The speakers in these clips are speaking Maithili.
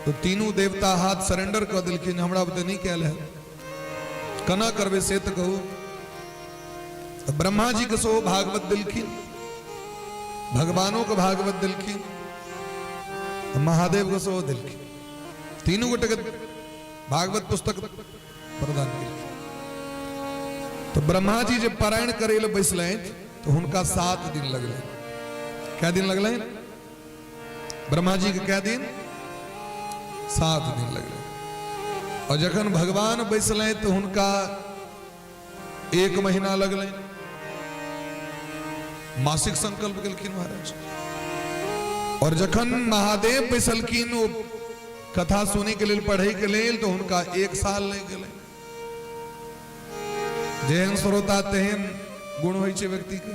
तऽ तीनू देवता हाथ सरेंडर कऽ देलखिन, हमरा बुते नहि कयल है, केना करबै से तऽ कहू। तऽ ब्रह्मा जी के सेहो भागवत देलखिन, भगवानों के भागवत देलखिन, महादेव के सेहो देलखिन। तीनू गोटे के भागवत पुस्तक प्रदान केलखिन। तऽ ब्रह्मा जी जे पारायण करै लए बैसलथि तऽ हुनका 7 दिन लगलनि। कै दिन लगलनि ब्रह्मा जी के? कै दिन? 7 दिन लगलनि। और जखन भगवान बैसलनि तऽ हुनका 1 महीना लगलनि। मासिक संकल्प केलखिन महाराज। और जखन महादेव बैसलखिन ओ कथा सुनै के लेल, पढ़ै के लेल, तऽ हुनका 1 साल लागि गेलै। जेहन श्रोता तेहन गुण होइ छै व्यक्ति के।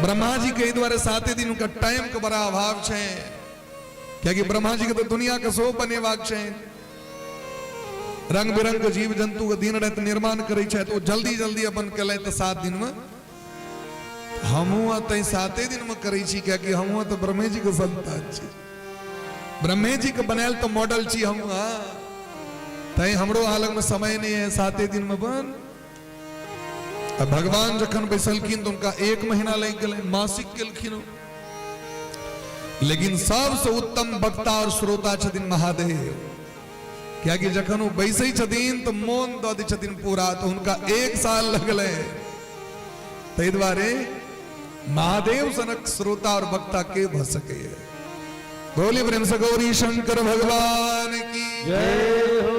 ब्रह्मा जी के एहि दुआरे 7 दिन हुनका टाइम के बड़ा अभाव छै, कियाकि ब्रह्मा जी के तऽ दुनिया के सेहो बनेबाक छै। रंग बिरंग के जीव जंतु के दिन राति निर्माण करै छथि, ओ जल्दी जल्दी अपन केलथि तऽ 7 दिन में। हमहूँ तैं 7 दिन में करै छी, कियाकि हमहूँ तऽ ब्रह्मे जी के संतान छी, ब्रह्मे जी के बनायल तऽ मॉडल छी हम। तैं हमरो अहाँ लग में समय नहीं है, 7 दिन में बन। आ भगवान जखन बैसलखिन तऽ हुनका 1 महीना लागि गेलै, मासिक केलखिन। लेकिन सबसे उत्तम वक्ता और श्रोता छथिन महादेव, कियाकि जखन ओ बैसै छथिन तऽ मोन दऽ दै छथिन पूरा, तऽ हुनका 1 साल लगलै। ताहि दुआरे महादेव सनक श्रोता और वक्ता के भऽ सकैए। बोली प्रेम से गौरी शंकर भगवान की जय हो।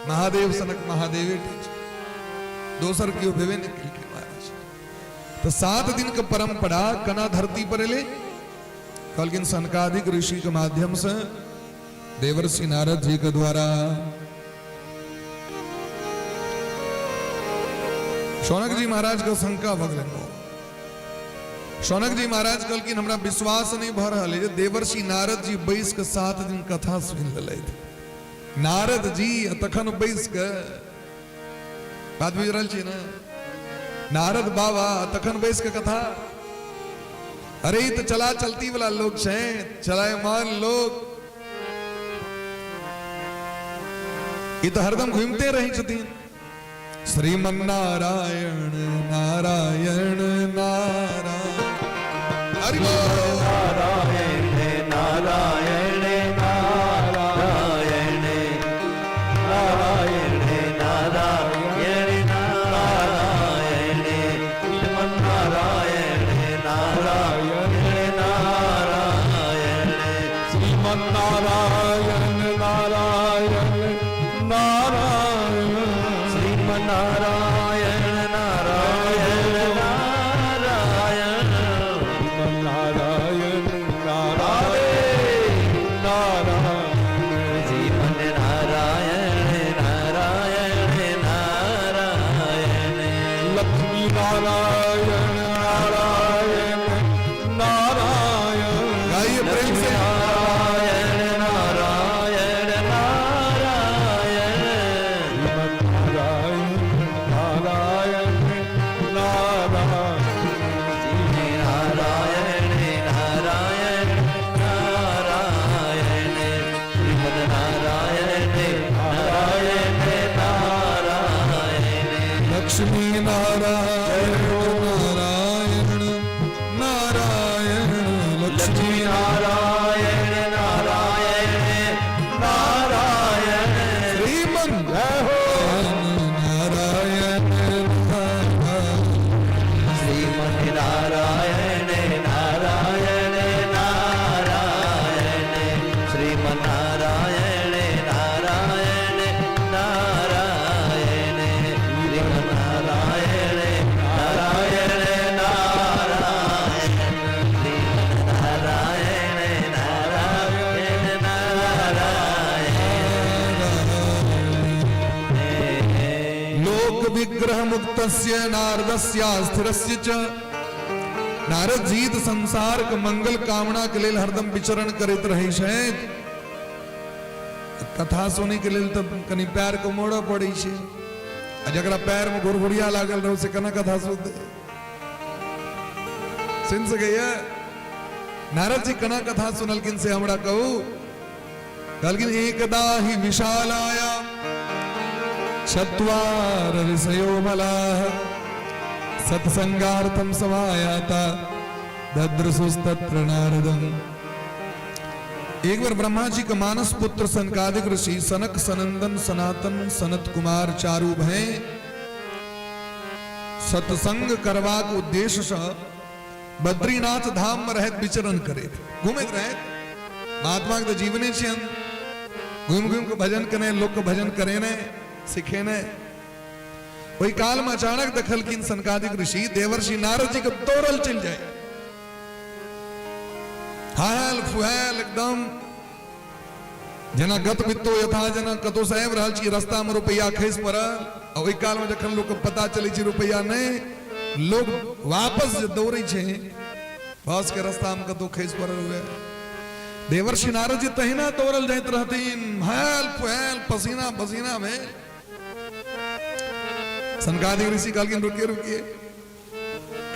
महादेव सनक महादेवे टा छै, दोसर केओ भेबे नहि केलकै महाराज। तऽ 7 दिन के परंपरा केना धरती पर एलै? कहलखिन सनकादिक ऋषि के माध्यम से देवर्षि नारद जी के द्वारा। शौनक जी महाराज के शंका भऽ गेलनि। शौनक जी महाराज कहलखिन हमरा विश्वास नहीं भऽ रहल है जे देवर्षि नारद जी बैस के 7 दिन कथा सुनि लेलथि। नारद जी तखन बैस के बात बुझि रहल छी ने? नारद बाबा तखन बैस के कथा, अरे ई तऽ चला चलती वाला लोग छै, चलायमान लोग, ई तऽ हरदम घूमते रहै छथिन। श्रीमन नारायण नारायण नारायण हरि बोल। नारायण नारायण नारायण नारायण नारायण नारायण श्रीमन नारायण नारायण नारायण श्रीमन नारायण नारायण नारायण श्रीमन नारायण नारायण नारायण श्रीमन नारायण नारायण नारायण श्रीमन नारायण नारायण नारायण लक्ष्मी नारायण नारायण नारायण गाइए प्रेम से। नारायण नारायण नारायण श्रीमन नारायण नारायण नारायण श्री नारायण नारायण नारायण श्रीमद नारायण नारायण नारायण लक्ष्मी नारायण नारायण नारायण लक्ष्मी लक्ष्मी नारायण नारायण नारायण श्रीमन जय हो नारायण नारायण। श्रीमद नारायण नारायण नारायण श्रीमद नारायण नारायण नारायण श्रीमद नारायण नारायण नारायण श्रीमद नारायण नारायण नारायण। लोक विग्रह मुक्तस्य नारदस्य स्थिरस्य च। नारद जी तऽ संसार के मंगल कामना के लेल हरदम विचरण करैत रहै छथि। कथा सुनै के लेल तऽ कनि पैर के मोड़ऽ पड़ै छै, आ जकरा पैर में घुरघुरिया लागल रहौ से केना कथा सुनतै? सुनि सकैया? नारद जी केना कथा सुनलखिन से हमरा कहू। कहलखिन एकदा ही विशालाया चत्वार ऋषयो बलाः सत्संगार्थम समायाता ददृशुस्तत्र नारदम। एक बार ब्रह्मा जी के मानस पुत्र सनकादिक ऋषि सनक सनंदन सनातन सनत कुमार चारू भय सत्संग करबाक उद्देश्य से बद्रीनाथ धाम में रहत विचरण करैत घूमैत रहत। महात्मा के तो जीवने छियन घूमि घूमि के भजन केने, लोक के भजन करेने सिखेने। ओहि काल में अचानक देखलखिन सनकादिक ऋषि देवर्षि नारद जी के दौड़ल चलि जाय, हायल फुहायल एकदम जेना गत बित्तो यथा, जेना कतौ से आबि रहल छी, रस्ता में रुपैआ खसि पड़ल। आ ओहि काल में जखन लोक के पता चलै छै रुपैआ नहि, लोक वापस जे दौड़ै छै, बस के रास्ता में कतौ खसि पड़ल हुए। देवर्षि नारद जी तहिना दौड़ल जाइत रहथिन, हायल फुहायल पसीना पसीना भेल। सनकादिक ऋषि कहलखिन रुकिए रुकिए,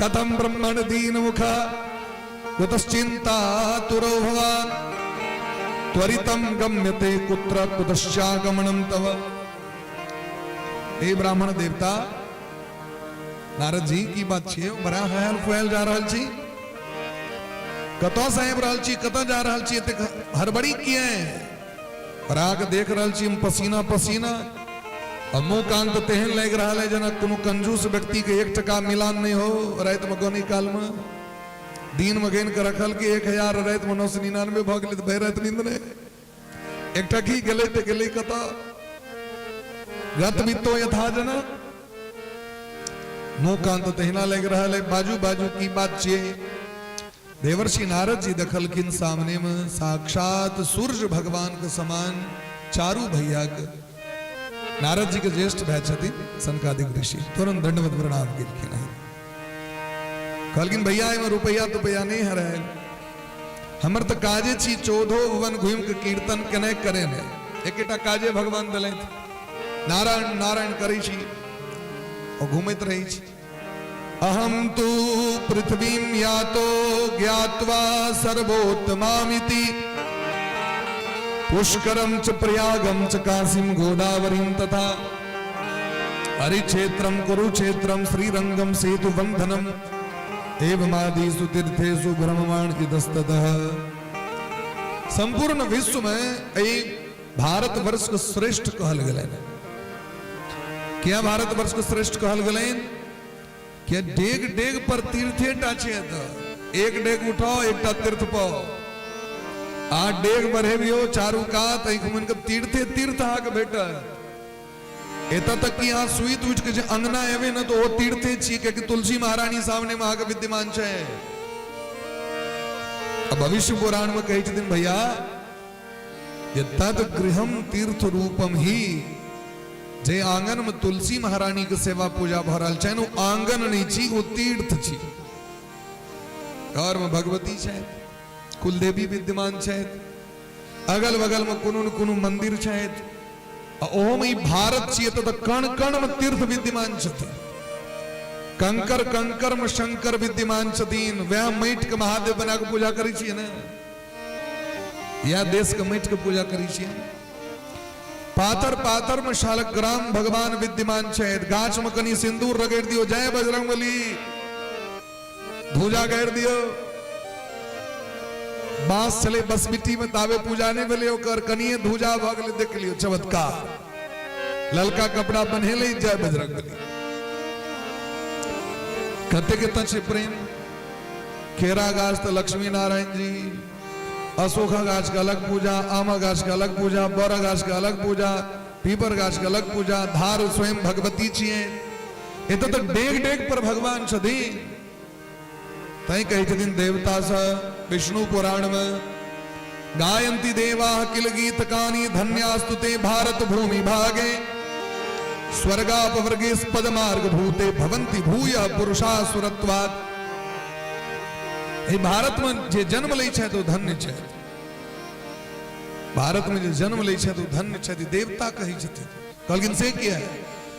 कथम ब्रह्मण दीन मुख कुतश्चिंता तुरो भवान त्वरितम गम्यते कुत्र कुतश्चागमनम तव। हे ब्राह्मण देवता नारद जी, की बात छियै, बड़ा हयल फुहल जा रहल छी, कतऽ से आबि रहल छी, कतऽ जा रहल छी, एतेक हड़बड़ी किए? बड़ा के देख रहल छी हम पसीना पसीना, आ मुँह कान तऽ तेहन लागि रहल है जेना कोनो कंजूस व्यक्ति के 1 टका मिलान नहि हो। रातिमे गनै कालमे दिनमे गनि कऽ रखल कि 1000, रातिमे 999 भऽ गेलै तऽ भरि राति नींद नहि, एक टकी गेलै तऽ गेलै कतऽ। गत बितो यथा जना, मुँह कान तऽ तहिना लागि रहल है। बाजू बाजू की बात छियै? देवर्षि नारद जी देखलखिन सामने में साक्षात सूर्य भगवान के समान चारू भैया के, नारद जी के ज्येष्ठ भाई छथिन सनकादिक ऋषि, तुरंत दंडवत प्रणाम केलखिन हन। कहलखिन भैया एहिमे रुपैआ तुपैया नहि हरायल, हमर तऽ काजे छी 14 भुवन घूमि के कीर्तन केने करे ने, एकेटा काजे भगवान देलथि, नारायण नारायण करै छी और घूमैत रहै छी। अहम तु पृथ्वीं यातो ज्ञात्वा सर्वोत्तमामिति पुष्करं च प्रयागं च काशीं गोदावरीं तथा हरिक्षेत्रं कुरुक्षेत्रं श्रीरंगं सेतुबंधनम् एवमादिषु तीर्थेषु भ्रममाण इतस्ततः। संपूर्ण विश्व में एहि भारतवर्ष के श्रेष्ठ कहल गेलनि। किया भारतवर्ष के श्रेष्ठ कहल गेलनि? कि डेग डेग पर तीर्थे टा छै एतऽ, एक डेग उठाओ एकटा तीर्थ पाओ, आ डेग बढ़ेबियो चारू कात आँखि मुनि के तीर्थे तीर्थ अहाँके भेटत। एतऽ तक कि अहाँ सुति उठि के जे अंगना एबै ने तऽ ओ तीर्थे छियै, कियाकि तुलसी महारानी सामने मे अहाँके विद्यमान छै। आ भविष्य पुराण मे कहै छथिन भैया जे तद गृहम तीर्थ रूपम ही, जे आंगन में तुलसी महारानी के सेवा पूजा भऽ रहल छनि ओ आंगन नहि छी, ओ तीर्थ छी। घर में भगवती छथि, कुलदेवी विद्यमान छथि, अगल बगल में कोनो न कोनो मंदिर छथि, आ ओहो में ई भारत छियै तऽ कण कण में तीर्थ विद्यमान छथिन, कंकर कंकर में शंकर विद्यमान छथिन। वएह माटि के महादेव बना के पूजा करै छियै ने, या देश के माटि के पूजा करै छियै। पाथर पाथर में शालग्राम भगवान विद्यमान छथि, गाछ में कनि सिंदूर रगड़ि दियौ, जय बजरंगबली, धूजा गाड़ि दियौ। बांस छलै बस मिट्टी में ताबे पूजा नहि भेलै ओकर, कनिए धूजा भऽ गेलै, देख लियौ चमत्कार, ललका कपड़ा बन्हेलै, जय बजरंगबली। कते कते छै प्रेम। केरा गाछ तऽ लक्ष्मी नारायण जी, अशोका गाछ के अलग पूजा, आमा गाछ के अलग पूजा, बड़ा गाछ के अलग पूजा, पीपर गाछ के अलग पूजा, धार स्वयं भगवती छियै। एतऽ तऽ डेग डेग पर भगवान छथिन। तैं कहै छथिन देवता सँ विष्णु पुराण में, गायन्ति देवाः किल गीतकानि धन्यास्तु ते भारत भूमि भागे स्वर्गापवर्गे पद मार्ग भूते भवन्ति भूय पुरुषासुरत्वात्। एहि भारत में जे जन्म लै छथि ओ धन्य छथि, भारत में जे जन्म लै छथि ओ धन्य छथि, देवता कहै छथिन। कहलखिन से किया?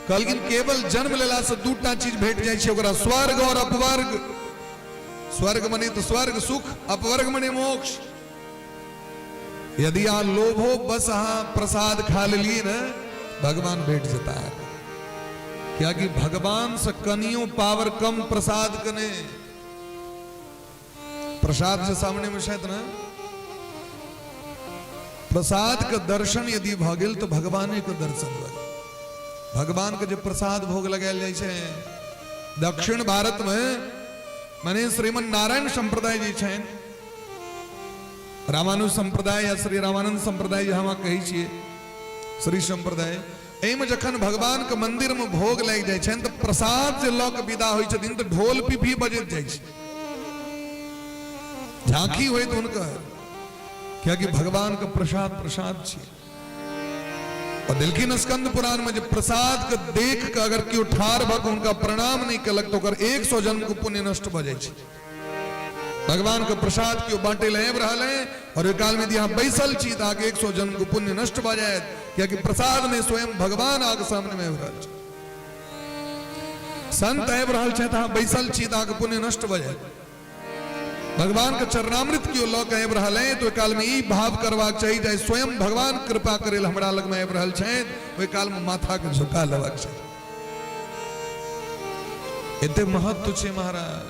कहलखिन केवल जन्म लेला से दूटा चीज भेट जाइ छै ओकरा, स्वर्ग और अपवर्ग। स्वर्ग मने तो स्वर्ग सुख, अपवर्ग मने मोक्ष। यदि अहाँ लोभो बस अहाँ प्रसाद खा लेलियै ने, भगवान भेट जेता अहाँके। कियाकि भगवान से कनियो पावर कम प्रसाद के नहि। प्रसाद से सामने में छथि ने, प्रसाद के दर्शन यदि भऽ गेल तऽ भगवाने के दर्शन भऽ गेल। भगवान के जे प्रसाद भोग लगायल जाइ छै दक्षिण भारत में, माने श्रीमन नारायण संप्रदाय जे छनि, रामानुज संप्रदाय या श्री रामानंद संप्रदाय जे हम कहै छियै श्री संप्रदाय, एहिमे जखन भगवान के मंदिर में भोग लागि जाइ छनि तऽ प्रसाद जे लऽ के विदा होइ छथिन तऽ ढोल पिपही बजैत जाइ छै, झांकी होइत हुनकर, कियाकि भगवान के प्रसाद प्रसाद छै। और देलखिन स्कंद पुराण में जे प्रसाद के देख के अगर केओ ठाढ़ भऽ के हुनका प्रणाम नहि केलक तऽ ओकर 100 जन्म के पुण्य नष्ट भऽ जाइ छै। भगवान के प्रसाद केओ बांटे लए आबि रहल है और ओहि काल में यदि अहाँ बैसल छी तऽ अहाँके 100 जन्म के पुण्य नष्ट भऽ जायत, कियाकि प्रसाद में स्वयं भगवान अहाँके सामने में आबि रहल छै। संत आबि रहल छथि, अहाँ बैसल छी तऽ अहाँके पुण्य नष्ट भऽ जायत। भगवान के चरणामृत केओ लऽ के आबि रहल है तऽ ओहि काल में ई भाव करबाक चाही जे स्वयं भगवान कृपा करे लए हमरा लग में आबि रहल छथि, ओहि काल में माथा के झुका लेबाक चाही। एते महत्व छै महाराज।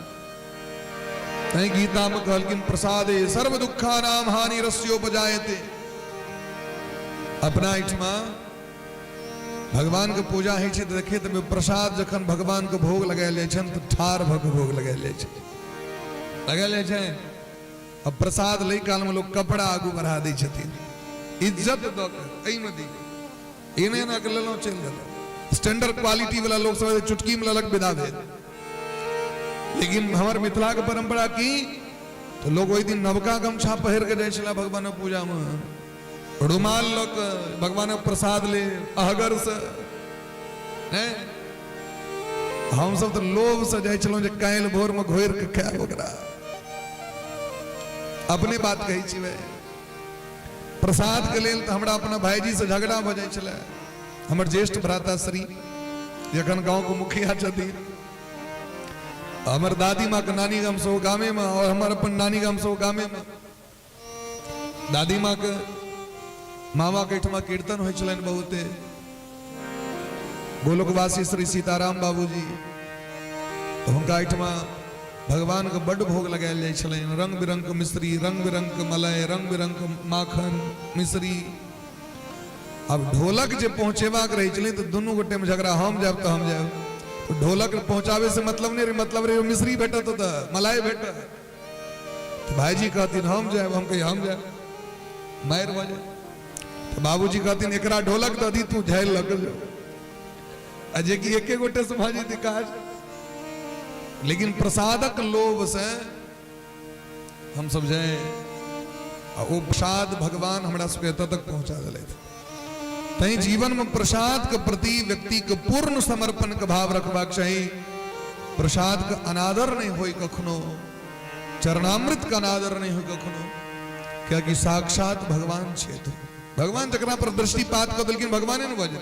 तैं गीता में कहलखिन प्रसादे सर्व दुःखानाम हानि रस्योपजायते। अपना एहिठमा भगवान के पूजा होइ छै तऽ देखैत हेबै प्रसाद जखन भगवान के भोग लगायल जाइ छनि तऽ ठाढ़ भऽ के भोग लगायल जाइ छै, लगायल जाइ छै। आ प्रसाद लै काल में लोग कपड़ा आगू बढ़ा दै छथिन, इज्जत दऽ के एहिमे दी, एने एना के लेलहुँ चलि देलहुँ। स्टैंडर्ड क्वालिटी वाला लोग सब चुटकी में लेलक विदा भेल। लेकिन हमर मिथिला के परंपरा की तो लोग ओहि दिन नवका गमछा पहिर के जाइ छला भगवानक पूजा में, रुमाल लऽ कऽ भगवानक प्रसाद ले अहगर से। हमसब तऽ लोभ से जाइ छलहुँ जे काल्हि भोर में घोरि के खायब ओकरा। अपने बात कहै छी भाई, प्रसाद के लेल तऽ हमरा अपना भाईजी से झगड़ा भऽ जाइ छलै। हमर ज्येष्ठ भ्राता श्री जखन गाँव के मुखिया छथिन, हमर दादी माँ के नानी गाम से गामे में और हमर अपन नानी गाम से गामे में, दादी माँ के मामा के एहिठमा कीर्तन होइ छलनि बहुते। गोलोकवासी श्री सीताराम बाबूजी, तऽ हुनका एहिठमा भगवान के बड्ड भोग लगायल जाइ छलनि, रंग बिरंग के मिश्री, रंग बिरंग के मलय, रंग बिरंग के माखन मिश्री। अब ढोलक जे पहुंचेबाक रहै छलै तऽ दुनू गोटे में झगड़ा, हम जायब तऽ हम जायब। तऽ ढोलक पहुंचाबे से मतलब नहि रहै, मतलब रहै मिश्री भेटत तऽ मलाइ भेटत। तऽ भाईजी कहथिन हम जायब, हम कहिए हम जायब, मारि भऽ जाय। तऽ बाबूजी कहथिन एकरा ढोलक दऽ दी, तू झालि लऽ के जो। आ जे कि एके गोटे से भऽ जेतै काज। लेकिन प्रसादक लोभ से हम सब जाए आ ओ प्रसाद भगवान हमरा सबके एतऽ तक पहुंचा देलथि। तैं जीवन में प्रसाद के प्रति व्यक्ति के पूर्ण समर्पण के भाव रखबाक चाही। प्रसाद के अनादर नहीं होय कखनो, चरणामृत के अनादर नहीं होय कखनो, कियाकि साक्षात भगवान छथि। भगवान जकरा पर दृष्टिपात कऽ देलखिन भगवाने ने भऽ जेतै।